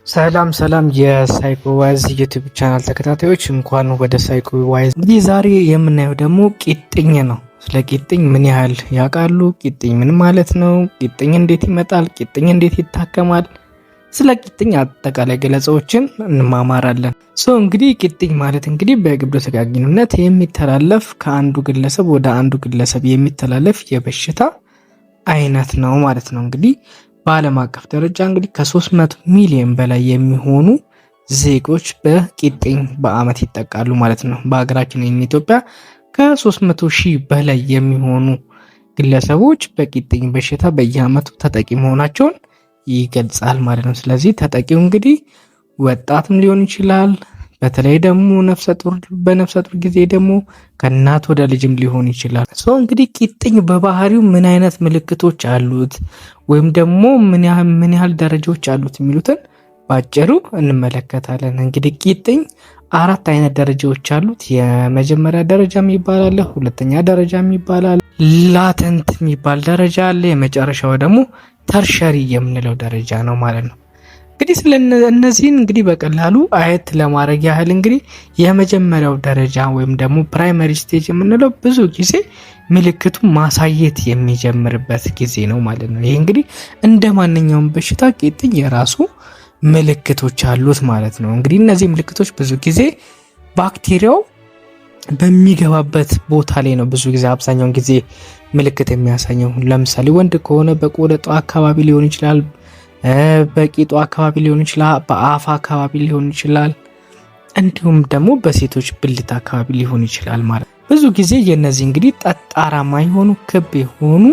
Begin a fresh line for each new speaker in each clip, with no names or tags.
ሰላም ሰላም የሳይኮዋይዝ ዩቲዩብ ቻናል ተከታታዮች፣ እንኳን ወደ ሳይኮዋይዝ። እንግዲህ ዛሬ የምናየው ደግሞ ቂጥኝ ነው። ስለ ቂጥኝ ምን ያህል ያውቃሉ? ቂጥኝ ምን ማለት ነው? ቂጥኝ እንዴት ይመጣል? ቂጥኝ እንዴት ይታከማል? ስለ ቂጥኝ አጠቃላይ ገለጻዎችን እንማማራለን። So እንግዲህ ቂጥኝ ማለት እንግዲህ በግብረ ሥጋ ግንኙነት የሚተላለፍ፣ ከአንዱ ግለሰብ ወደ አንዱ ግለሰብ የሚተላለፍ የበሽታ አይነት ነው ማለት ነው። እንግዲህ በዓለም አቀፍ ደረጃ እንግዲህ ከ300 ሚሊዮን በላይ የሚሆኑ ዜጎች በቂጥኝ በአመት ይጠቃሉ ማለት ነው። በሀገራችን ኢትዮጵያ ከ300 ሺህ በላይ የሚሆኑ ግለሰቦች በቂጥኝ በሽታ በየአመቱ ተጠቂ መሆናቸውን ይገልጻል ማለት ነው። ስለዚህ ተጠቂው እንግዲህ ወጣትም ሊሆን ይችላል። በተለይ ደግሞ ነፍሰ ጡር፣ በነፍሰ ጡር ጊዜ ደግሞ ከእናት ወደ ልጅም ሊሆን ይችላል። So እንግዲህ ቂጥኝ በባህሪው ምን አይነት ምልክቶች አሉት ወይም ደግሞ ምን ያህል ደረጃዎች አሉት የሚሉትን ባጭሩ እንመለከታለን። እንግዲህ ቂጥኝ አራት አይነት ደረጃዎች አሉት። የመጀመሪያ ደረጃ የሚባል አለ፣ ሁለተኛ ደረጃ የሚባል አለ፣ latent የሚባል ደረጃ አለ፣ የመጨረሻው ደግሞ tertiary የምንለው ደረጃ ነው ማለት ነው። እንግዲህ ስለ እነዚህን እንግዲህ በቀላሉ አየት ለማድረግ ያህል እንግዲህ የመጀመሪያው ደረጃ ወይም ደግሞ primary stage የምንለው ብዙ ጊዜ ምልክቱ ማሳየት የሚጀምርበት ጊዜ ነው ማለት ነው። ይህ እንግዲህ እንደ ማንኛውም በሽታ ቂጥኝ የራሱ ምልክቶች አሉት ማለት ነው። እንግዲህ እነዚህ ምልክቶች ብዙ ጊዜ ባክቴሪያው በሚገባበት ቦታ ላይ ነው ብዙ ጊዜ አብዛኛውን ጊዜ ምልክት የሚያሳየው። ለምሳሌ ወንድ ከሆነ በቆለጡ አካባቢ ሊሆን ይችላል፣ በቂጡ አካባቢ ሊሆን ይችላል፣ በአፍ አካባቢ ሊሆን ይችላል፣ እንዲሁም ደግሞ በሴቶች ብልት አካባቢ ሊሆን ይችላል ማለት ነው። ብዙ ጊዜ የነዚህ እንግዲህ ጠጣራማ የሆኑ ክብ የሆኑ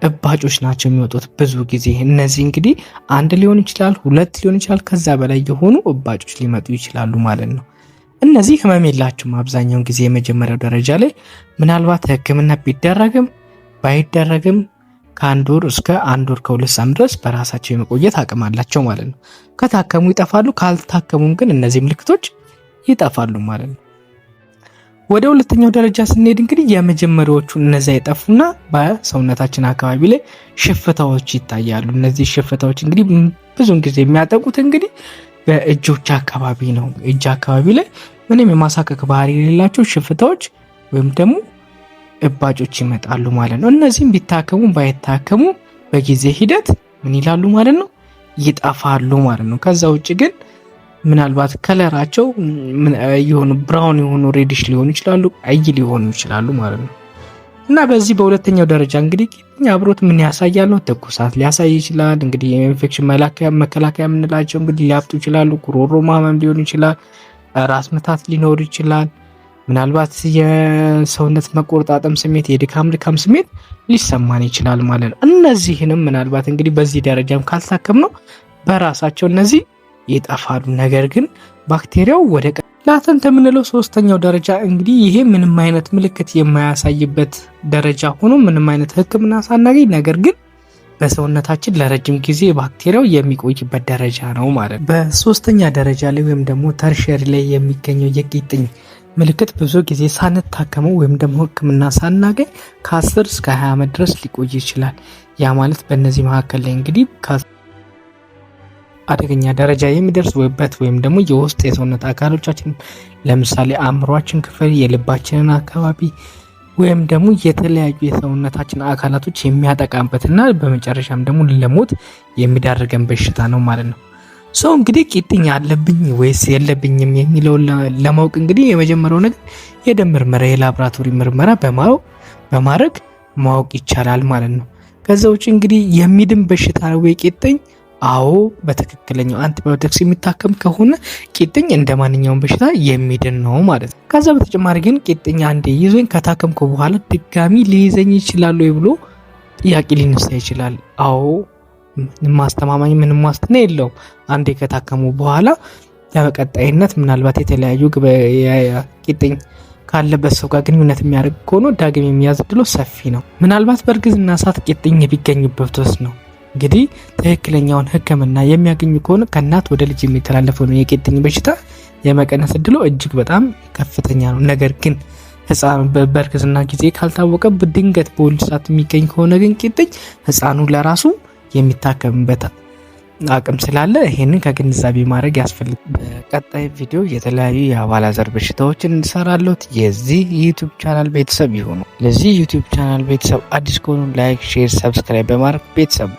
እባጮች ናቸው የሚወጡት። ብዙ ጊዜ እነዚህ እንግዲህ አንድ ሊሆን ይችላል፣ ሁለት ሊሆን ይችላል፣ ከዛ በላይ የሆኑ እባጮች ሊመጡ ይችላሉ ማለት ነው። እነዚህ ህመም የላቸውም። አብዛኛውን ጊዜ የመጀመሪያው ደረጃ ላይ ምናልባት ሕክምና ቢደረግም ባይደረግም ከ1 ወር እስከ 1 ወር ከ2 ሳምንት ድረስ በራሳቸው የመቆየት አቅም አላቸው ማለት ነው። ከታከሙ ይጠፋሉ፣ ካልታከሙም ግን እነዚህ ምልክቶች ይጠፋሉ ማለት ነው። ወደ ሁለተኛው ደረጃ ስንሄድ እንግዲህ የመጀመሪያዎቹ እነዚያ ይጠፉና በሰውነታችን አካባቢ ላይ ሽፍታዎች ይታያሉ። እነዚህ ሽፍታዎች እንግዲህ ብዙውን ጊዜ የሚያጠቁት እንግዲህ በእጆች አካባቢ ነው። እጅ አካባቢ ላይ ምንም የማሳከክ ባህሪ የሌላቸው ሽፍታዎች ወይም ደግሞ እባጮች ይመጣሉ ማለት ነው። እነዚህም ቢታከሙ ባይታከሙ በጊዜ ሂደት ምን ይላሉ ማለት ነው? ይጠፋሉ ማለት ነው። ከዛ ውጭ ግን ምናልባት color ኣቸው የሆኑ brown የሆኑ reddish ሊሆኑ ይችላሉ፣ ቀይ ሊሆኑ ይችላሉ ማለት ነው። እና በዚህ በሁለተኛው ደረጃ እንግዲህ ቂጥኝ አብሮት ምን ያሳያል ነው? ትኩሳት ሊያሳይ ይችላል። እንግዲህ የኢንፌክሽን መከላከያ የምንላቸው እንግዲህ ሊያብጡ ይችላሉ። ጉሮሮ ማመም ሊሆን ይችላል። ራስ ምታት ሊኖር ይችላል። ምናልባት የሰውነት መቆርጣጠም ስሜት፣ የድካም ድካም ስሜት ሊሰማን ይችላል ማለት ነው። እነዚህንም ምናልባት እንግዲህ በዚህ ደረጃም ካልታከም ነው በራሳቸው እነዚህ ይጠፋሉ። ነገር ግን ባክቴሪያው ወደ latent የምንለው ሶስተኛው ደረጃ እንግዲህ ይሄ ምንም አይነት ምልክት የማያሳይበት ደረጃ ሆኖ ምንም አይነት ሕክምና ሳናገኝ ነገር ግን በሰውነታችን ለረጅም ጊዜ ባክቴሪያው የሚቆይበት ደረጃ ነው ማለት ነው። በሶስተኛ ደረጃ ላይ ወይም ደግሞ tertiary ላይ የሚገኘው የቂጥኝ ምልክት ብዙ ጊዜ ሳንታከመው ወይም ደግሞ ሕክምና ሳናገኝ ከ10 እስከ 20 ዓመት ድረስ ሊቆይ ይችላል። ያ ማለት በእነዚህ መካከል ላይ እንግዲህ አደገኛ ደረጃ የሚደርስበት ወይም ደግሞ የውስጥ የሰውነት አካሎቻችን ለምሳሌ አእምሯችን ክፍል፣ የልባችንን አካባቢ ወይም ደግሞ የተለያዩ የሰውነታችን አካላቶች የሚያጠቃበትና በመጨረሻም ደግሞ ለሞት የሚዳርገን በሽታ ነው ማለት ነው። So እንግዲህ ቂጥኝ አለብኝ ወይስ የለብኝም የሚለውን ለማወቅ እንግዲህ የመጀመሪያው ነገር የደም ምርመራ፣ የላብራቶሪ ምርመራ በማድረግ ማወቅ ይቻላል ማለት ነው። ከዛ ውጭ እንግዲህ የሚድን በሽታ ነው ወይ ቂጥኝ? አዎ፣ በትክክለኛው አንቲባዮቲክስ የሚታከም ከሆነ ቂጥኝ እንደ ማንኛውም በሽታ የሚድን ነው ማለት ነው። ከዛ በተጨማሪ ግን ቂጥኝ አንዴ ይዞኝ ከታከምኩ በኋላ ድጋሚ ሊይዘኝ ይችላል ወይ ብሎ ጥያቄ ሊነሳ ይችላል። አዎ፣ ማስተማማኝ ምንም ዋስትና የለውም። አንዴ ከታከሙ በኋላ ለቀጣይነት ምናልባት የተለያዩ ቂጥኝ ካለበት ሰው ጋር ግንኙነት የሚያደርግ ከሆነ ዳግም የሚያዝ ዕድሉ ሰፊ ነው። ምናልባት በእርግዝና ሰዓት ቂጥኝ ቢገኙበት ነው እንግዲህ ትክክለኛውን ሕክምና የሚያገኙ ከሆነ ከእናት ወደ ልጅ የሚተላለፈውን የቂጥኝ በሽታ የመቀነስ እድሉ እጅግ በጣም ከፍተኛ ነው። ነገር ግን ህፃኑ በእርግዝና ጊዜ ካልታወቀ ድንገት በወሊድ ሰዓት የሚገኝ ከሆነ ግን ቂጥኝ ህፃኑ ለራሱ የሚታከምበት አቅም ስላለ ይሄንን ከግንዛቤ ማድረግ ያስፈልጋል። በቀጣይ ቪዲዮ የተለያዩ የአባላዘር በሽታዎችን እንሰራለሁ። የዚህ YouTube channel ቤተሰብ ይሁኑ። ለዚህ YouTube channel ቤተሰብ አዲስ ከሆኑ like፣ share፣ subscribe በማድረግ ቤተሰብ